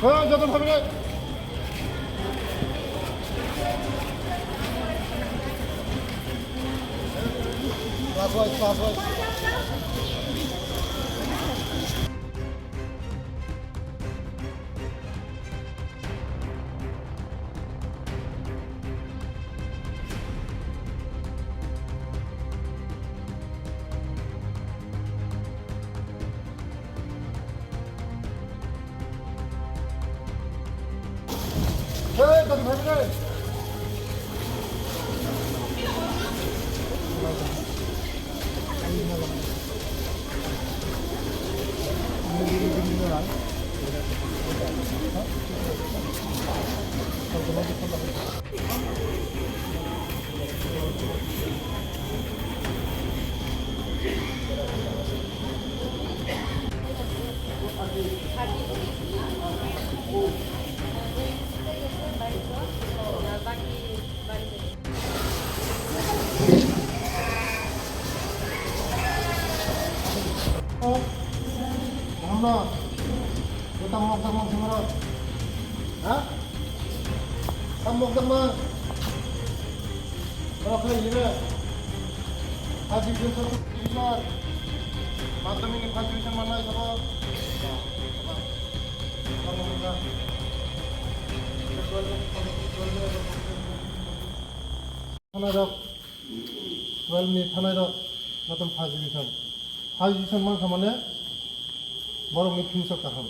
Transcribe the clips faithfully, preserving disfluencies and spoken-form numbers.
Hey, joto phabi re. Class wise, class wise. Tamo, tamo, tamo, tamo. Ha? Tamo, tamo. Oro khlai hire. First division, first division. Madhyamik ni first division manai sabo. Thanai rok, twelve ni thanai rok, noton first division. First division mankha mane borokni future kaham.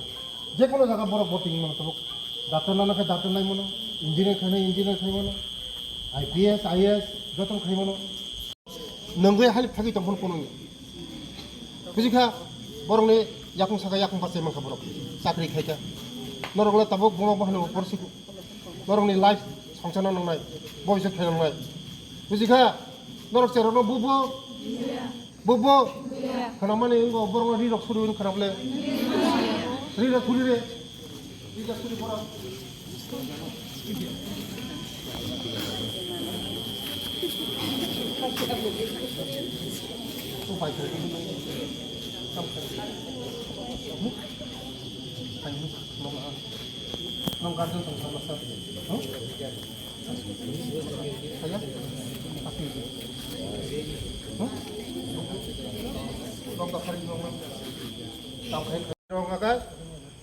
Jekono jaga borok bo tingwi mano tabuk. Doctor nana khe doctor nai mano, engineer khainai engineer khai mano, I P S, I A S joto khai mano. Nungwi hali phagwi tongphano kono wngya. Bujikha, borokni yakung saka yakung bachai mankha borok. Chakri khaikha. Norokle tabuk buma bo hwnwi porsi. Norokni life songchana nangnai. Boiso khe nangnai. Bujikha, norok cherokno bubo. Bubo. Khwnamani wngkha borokno rirok suri wngkha khwnable. Rirok suri re.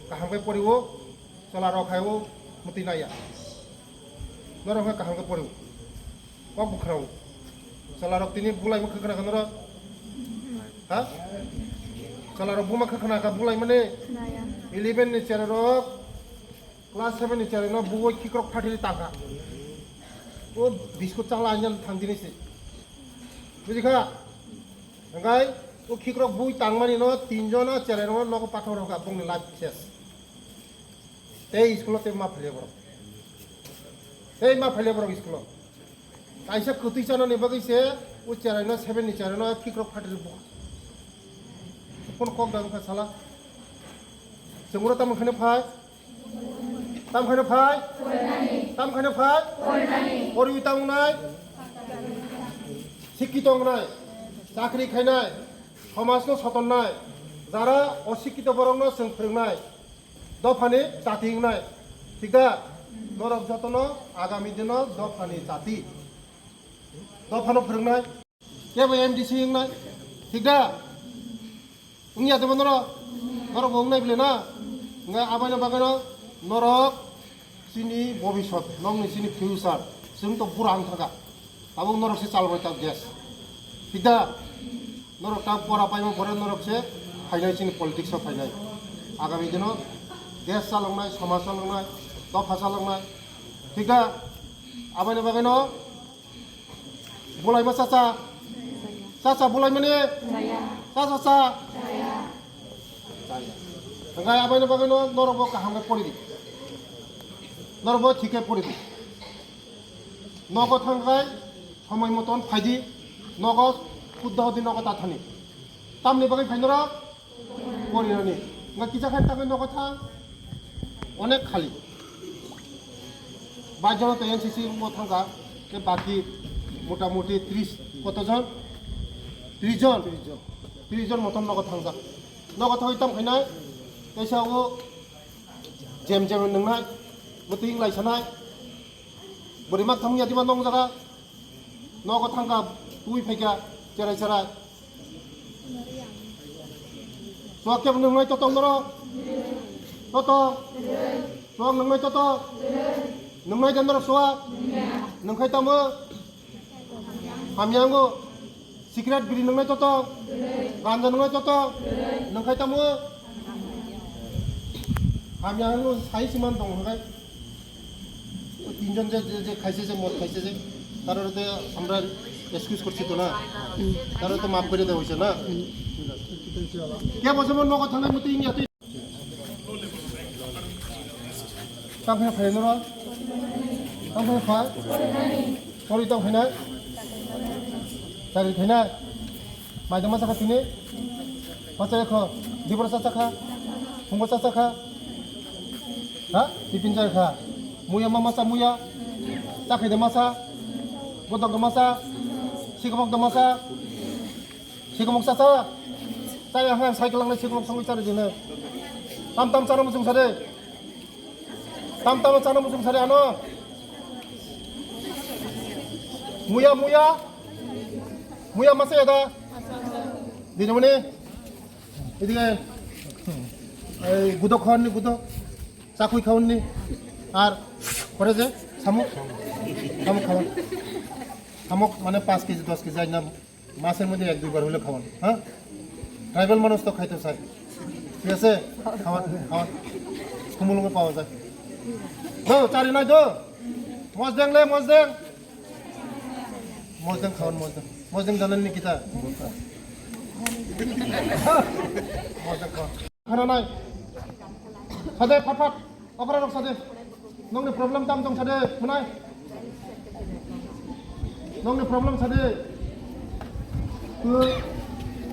Kaham khe poriwo, chwla rok hai o mwtwi naiya. Norok khe kaham khe poriwo. Kok bwkhrao. Chwla rok tini bulai ma khwkhwna kha norok? Ha? Chwla rok buma khwkhwna kha bulai mani? Eleven ni chera rok, class seven ni chera no buwai khikrok phathiri tangkha. O biskut chakla anjan thang tini se. Bujikha? Hwnkhe o khikrok bui tangmani no tinjon a cherai rok nogo pathor rok bongni life ses. Tei school o tei ma phaile borok. Tei ma phaile borok school o. Kaisa kwtwi chana ni bagwi se o cherai no seven ni cherai no khikrok phatri bu. Phone kok da wngkha sala. Chwngno tamo khane phai. Tam khaino phai? Tam khaino phai? Poriwi tamo wngnai? Sikkito wngnai? Chakri khainai? Somajno sotonnai? Jara osikkito borokno chwng phwrwngnai? Dophani jati wngnai? Thik da? Norok jotono agami dino dophani jati. Dophano phwrwngnai? Kebo M D C wngnai, thik da? Wngya tongma norok? Norok bo wngnai bwle na? Wngkha aboni bagwino norok chini bobisot, nokni chini future, chwng to bura wng thangkha. Tabuk norok se chalbai ta desh. Thik da? Norok ta pora paima pore norok se phainai chini politics o phainai. Agami dino desh chaloknai, somaj chaloknai, dopha chaloknai. Thik da? Aboni bagwino Bulaima chacha. Chacha bulaimani. Chacha cha. Hwnkhai abaino bagwino norok bo kaham khe pori di. Norok bo thik khe pori di. Nogo thangkhai somoi moton phaidi. Nogo hudda hudi nogo tathani. Tamni bagwi phai norok? Porinani. Nga kisa khe tangwi nogo thang. Onek khali. Baijon to N C C mo thangkha. Ke baki motamuti tris koto jon? Tris jon. Tris jon motom nogo thangjak. Nogo thangwi tam khainai. Kaisa o Jem jem nungnai, mwtwi wng lai sanai. Bwrwi mak thang ya dima nong jaga. Nogo thangka, twi phaika, cherai cherai. Suak kebo nungnai toto norok? Toto? Suak nungnai toto? Nungnai de norok suak? Nungkhai tamo? Hamya wngo. Cigarette biri nungnai toto? Ganja nungnai toto? Nungkhai tamo? Hamya wngo, sai siman tong hwnkhai. তিনজন যে, যে, যে খাইছে, যে মদ খাইছে যে, তারা তো আমরা এক্সকিউজ করছি তো না? তারা তো মাফ করে দেওয়া হয়েছে না? Kebo se mo nogo thangnai muti wngya twi. Tamo khe phai noro? Tamo khe phai? Pori tamo khainai? Chari khainai? Maida masa kha tini? Masa kha? Dibor sa kha? Phungo sa kha? Ha? Tipin sa kha? Muya ma masa muya? Sa khai da masa? Godok da masa? Sikamok da masa? Sikamok sasa. Chaya hang cycle langnai sikamok songwi chari dine. Tam tam chana muchung sade. Tam tam chana muchung sade ano. Muya muya. Muya masa ya da. Dine mune. Idige. Ei gudok khon ni gudok. Chakhui khaon ni. Ar pore je samuk. Samuk khaon. Samuk mane পাঁচ কেজি দশ কেজি আইনা মাসের মধ্যে এক দুইবার হলে খাওয়ান, হ্যাঁ? ট্রাইবাল মানুষ তো খাইতে চায়, ঠিক আছে? খাওয়ান, খাওয়ান, কুমুলুঙ্গে পাওয়া যায়। দো, চারি নয় দো। মজদেং লে, মজদেং। মজদেং খাওয়ান, মজদেং। মজদেং জানেন নি কিতা? মজদেং খাওয়ান। Khana nai. Sade phat phat. Okra rok sade. Nongni problem tam tong sade. Munai. Nongni problem sade. Tu.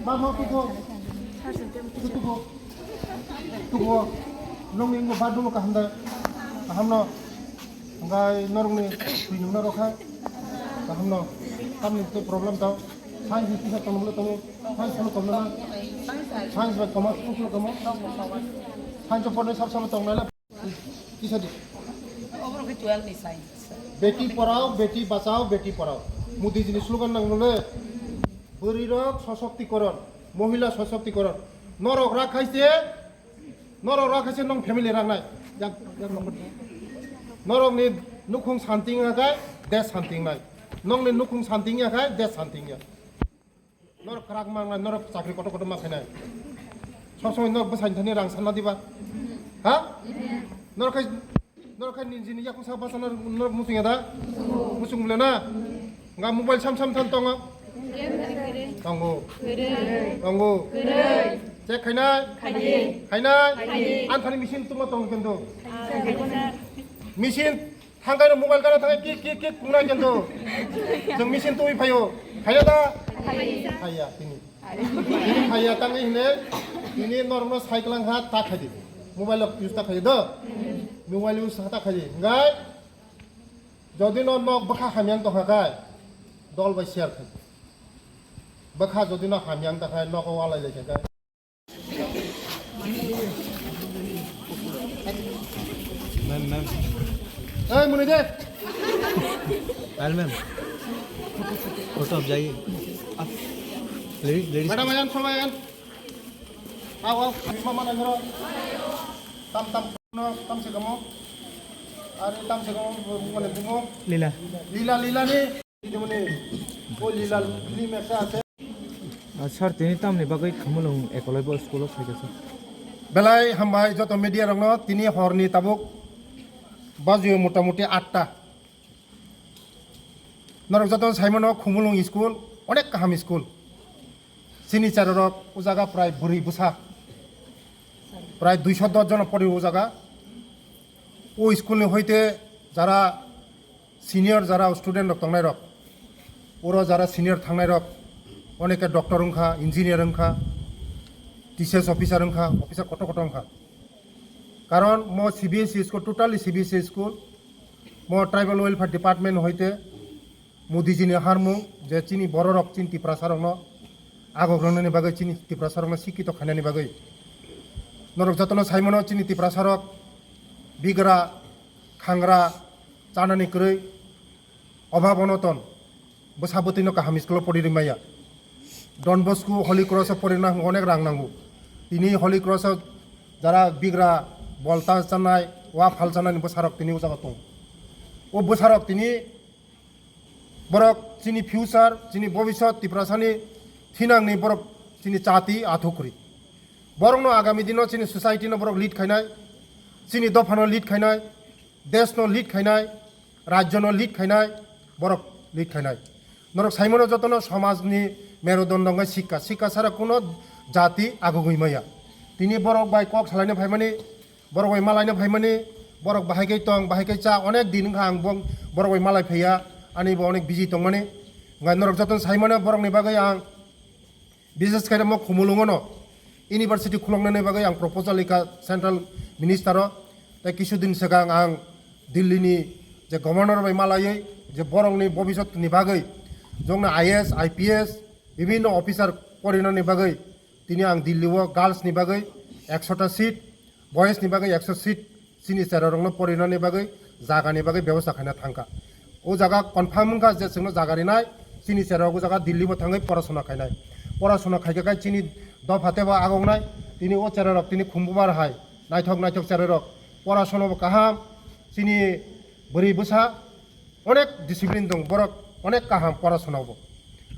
Ba mo tu ko. Tu ko. Tu ko. Nongni ngo ba dumo kaham da. Kaham no. Ngai norongni twi nungna rokha. Kaham no. Tamni tu problem tong. Science ni kisa tong bole tong. Science salo tong na. Science bai commerce salo tong. Science pornai sab salo tong na. Kisa di. Oboro ke twelve ni science. Beti porao, beti bachao, beti porao. Modi jini slogan nang nole. Bwrwi rok sosoktikoron, mohila sosoktikoron. Norok rak khai se, norok rak khai se nong family rak nai. Yak, yak nong. Norok ni nukhung santing akai, des santing nai. Nong ni nukhung santing akai, des santing ya. Norok kwrak mang nai, norok chakri kotor kotor ma khainai. Sob somoi norok bwsai thani rang sanna diba? Ha? Norok khai, norok khai nini jini yaku sa basa norok, norok muchung ya da? Muchung bole na? Nga mobile sam sam than tongo? Tongo. Tongo. Check khainai? Khainai? An thani machine tuma tongo kendo. Machine Thangkai no mobile kana thangkai kik kik kik kungnai kendo. Jeng machine twi phaio. Phaiya da? Phaiya tini. Tini phaiya tangwi hine. Tini norokno cycle wngkha ta khaidi. Mobile rok use ta khaidi do. Mobile use ta khaidi. Ngai. Jodi no nok bwkha hamyang tongkha kai. Dol bai share khai. Bwkha jodi no hamyang ta khai nogo walai lai khai kai. Ma'am, ma'am. Hey, muni de. Al ma'am. Photo up jaiye. Up. Ladies, ladies. Madam, ayan, sobai ayan. Aw, aw, mama na garo. Tam, tam, no, tam se kamo. Are tam se kamo, mane bumo. Lila. Lila, lila ni. Sir, tini tamni bagwi Khumulwng Eklavya school-o phaikha, sir? Belai hambai joto media rokno, tini horni tabuk bajiyo motamuti atta. Norok joto saimano Khumulwng school onek kaham school. Chini charorok o jaga prai bwrwi bwsa. Prai duiso dos jon pori o jaga. O school ni hoite jara senior jara student rok tongnai rok, oro jara senior thangnai rok, oneke doctor wngkha, engineer wngkha, T C S officer wngkha, officer kotor kotor wngkha. Karon mo C B S E school, totally C B S E school, mo tribal welfare department hoite Modi jini harmung je chini bororok chini Tiprasa rokno agok rwnani bagwi chini Tiprasa rokno sikito khainani bagwi. Norok jotono saimano chini Tiprasa rok Bigra, khangra, chanani kwrwi, obhab onoton, bwsa bwtwino kaham school-o pori rwmaya. Don Bosco Holy Cross-o porina hwnba onek rang nango. Tini Holy Cross-o jara bigra, bolta chanai, wa phal chanani bwsarok tini o jaga tongo. O bwsarok tini borok chini future, chini bobisot, Tiprasani thinangni borok chini chati athukri. Borokno agami dino chini society-no borok lead khainai, chini dophano lead khainai, deshno lead khainai, rajyono lead khainai, borok lead khainai. Norok saimano jotono somajni merudondo wngkha sikka. Sikka sara kuno jati agugwi maya. Tini borok bai kok salaina phaimani, borok bai malaina phaimani, borok bahai khe tong, bahai khe cha, onek din wngkha ang bong-, borok bai malai phaiya, ani bo onek busy tongmani. Wngkha norok jotono saimano borokni bagwi ang Bises khe mo Khumulwngono university khuloknani bagwi ang proposal ikha central minister-o, tei kisu din swkang ang Delhi-ni je governor bai malaiwi je borokni bobisotni bagwi jongno I A S, I P S, bibhinno officer porinani bagwi tini ang Delhi-o girls-ni bagwi ekshota seat, boys-ni bagwi ekshota seat chini cherarokno porinani bagwi jagani bagwi bebosta khaina thangkha. O jaga confirm wngkha je chwngno jaga rinai, chini cherarok o jaga Delhi bo thangwi porasona khainai. Porasona khaikha khai chini dopha tebo agoknai, tini o cherarok tini khumbubar hai, naithok naithok cherarok. Porasona bo kaham, chini bwrwi bwsa onek discipline dong, borok onek kaham porasona bo.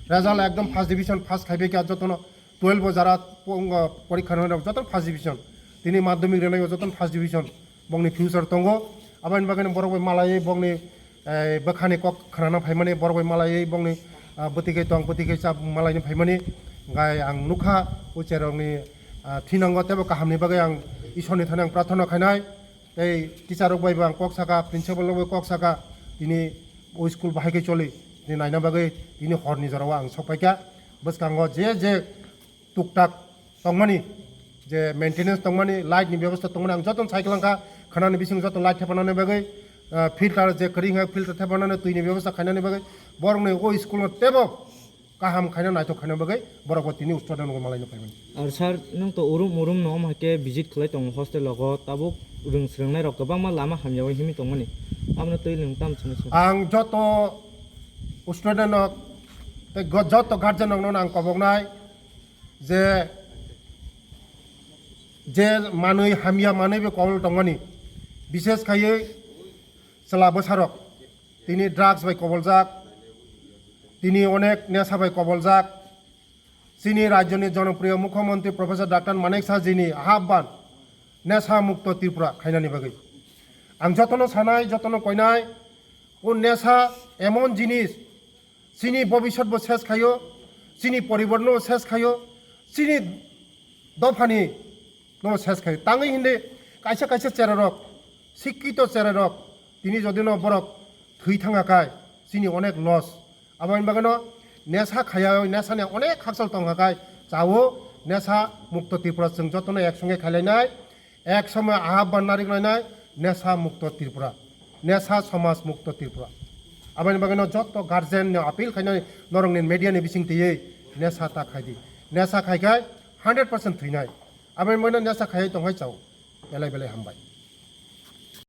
Result ekdom first division pass khaibai kha jotono. Twelve bo jara po-, wng, porikha rwnai rok joto first division. Tini madhyamik rwnai o joto first division. Bongni future tongo. Aboni bagwi borok bai malaiwi bongni, eh, bwkhani kok khnana phaimani, borok bai malaiwi bongni, ah, bwtwi khe tong, bwtwi khe cha malaina phaimani. Gai ang nukha o cherokni, ah, thinango teibo kahamni bagwi ang Ishorni thani ang prarthana khainai. Tei teacher rok bai bo ang kok saka, principal rok bai kok saka, tini o school bahai khe choli, tini naina bagwi tini horni jorao ang sok paikha. Bwskango je je tuktak tongmani, je maintenance tongmani, light ni bebosta tongmani, ang joto sai kwlangkha, khanani bising joto light thepanani bagwi, ah, filter je kwrwi wngkha, filter thepanani, twi ni bebosta khainani bagwi, borok ni o school no teibo kaham khaina naithok khaina bagwi borok bo tini student rok malaina phaimani. Ar sir, nwng to urum urum no omo hai khe visit khlai tongo hostel rogo, tabuk rwng swrwng nai rok kwbangma lama hamya o himwi tongmani. Abono twi nwng tam sini sir? Ang joto student rok tei go-, joto guardian rok no ang koboknai je, je manwi hamya manwi bo kobol tongmani, bishes khaiwi chwla bwsarok tini drugs bai koboljak, tini onek nesa bai koboljak. Chini rajyoni jonopriyo mukhyamantri Professor Doctor Manik Saha jini ahbban nesa mukto Tripura khainani bagwi. Ang jotono sanai, jotono koinai, o nesa emon jinis, chini bobisot bo ses khaio, chini poribar no ses khaio, chini dophani no ses khaio. Tangwi hindi kaisa kaisa cherarok, sikkito cherarok, tini jodi no borok thwi thangkha khai, chini onek loss. Aboni bagwino nesa khaya, nesani onek hakchal tongkha khai, chao nesa mukto Tripura chwng jotono ek songe khailainai. Ek somoy ahbban nariknai nai, nesa mukto Tripura, nesa somaj mukto Tripura. Aboni bagwino joto guardian no appeal khainai, norokni media ni bising twiwi nesa ta khaidi. Nesa khaikhai hundred percent thwinai. Aboni bagwino nesa khaiwi tonghai chao. Belai belai hambai.